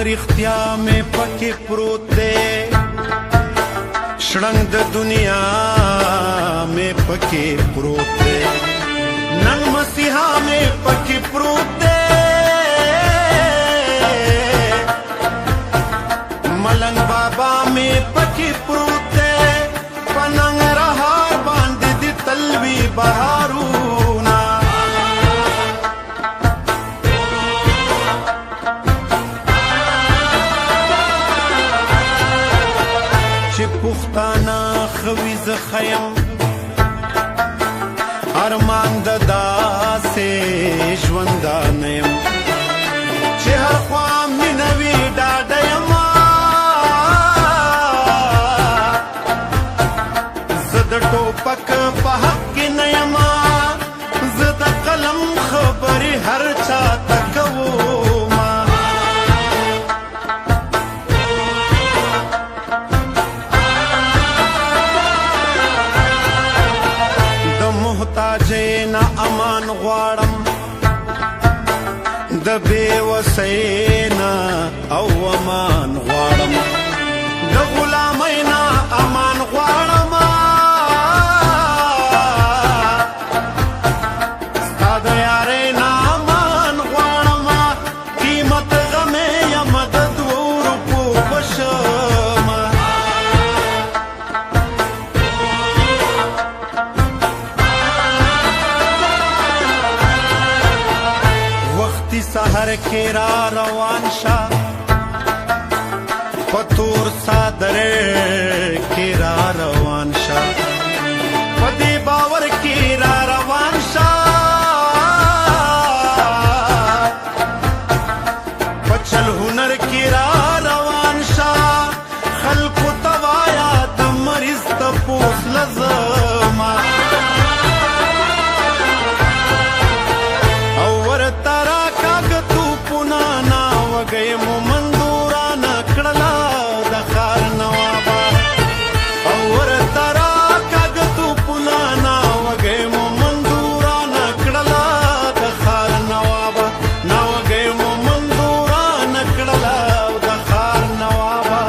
رښتیا مې پکې پروت دی، شړنګ د دنیا مې پکې پروت دی، ننګ مسیحا مې پکې پروت دی، ملنګ بابا مې پکې پروت دی، په ننګرهار باندې دي تلوي بهارونه. چې پښتانه خوي زه خیم، ارمان د داسې ژوندانه یم، چې هر خوا مینه وي ډاډه یم. زه د ټوپک په حق کې نه یم، زه د قلم خبرې هر چا ته کوم. د محتاجۍ نه امان غواړم، د بې وسۍ نه او امان غواړم، د غلامۍ نه امان غواړم، ستا د یارۍ نه امان غواړم، قیمت غمې یم د دوو روپو په شمه. وختي سحر کې را روان شه، په تور څادر کې را روان شه، په دې باور کې را روان شه، په چل هنر کې را روان شه، خلکو ته وایا د مریض تپوس لزما، او ورته راکاږه توپونه، نا وږی مومندوران کړله د ښار نوابه، او ورته راکاږه توپونه، نا وږی مومندوران کړله د ښار نوابه، نا وږی مومندوران کړله د ښار نوابه.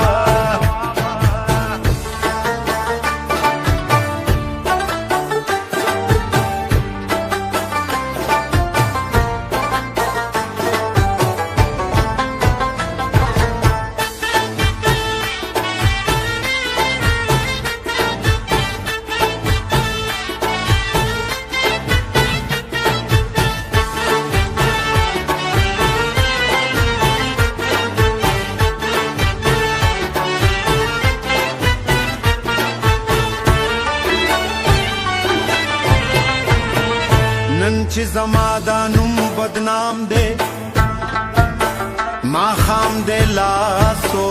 نن چې زما دا نوم بدنام دی، ماښام دی لاسو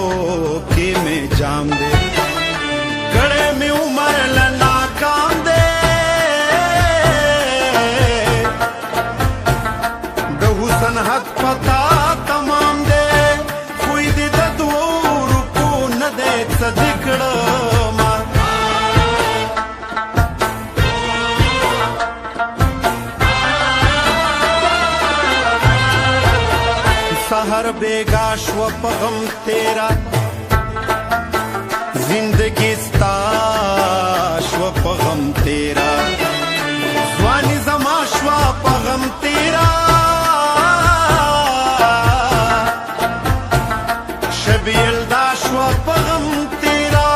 کې مې جام دی، کړی مې عمر له ناکام دی، د حسن حد پتا تمام دی، خوی دې د دوو روپو نه دی څه دې کړمه. سحر بیگا شو په غم تیرا، زندگی ستا شو په غم تیرا، ځواني زما شو په غم تیرا، شب یلدا شو په غم تیرا،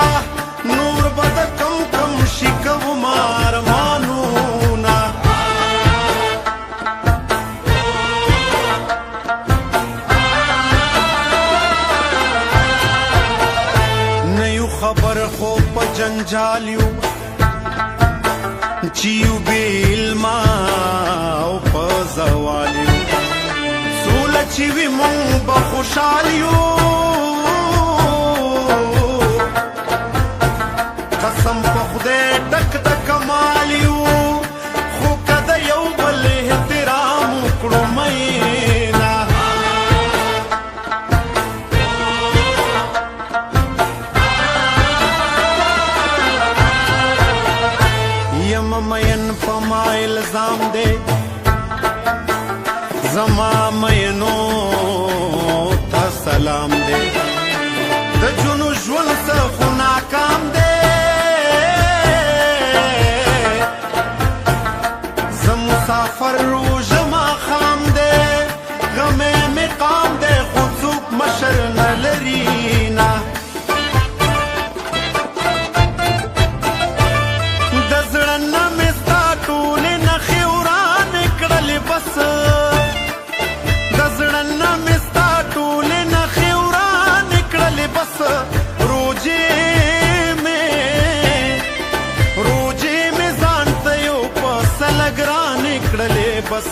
نور به د کم کم شکو مارمانونه. نه یو خبر خو په جنجال یو، چې یو بې علمه او په زوال یو، سوله چې وي مونږ به خوشحال یو، قسم په خدای ډک د کمال یو، خو که د یو بل احترام وکړو مینا. یم مین په ما الزام دی، زما مینو ته سلام دی. د جونو ژوند څه خو ناکام دی، زه مسافر روژه ماښام دی، غمې مې قام دی خو څوک مشر نه لري نه. د زړه نه مې ستا ټولې نښې ورانې کړلې بس، د زړه نه مې ستا ټولې نښې ورانې کړلې بس. روژې مې، روژې مې ځان ته یو په سله ګرانې کړلې بس.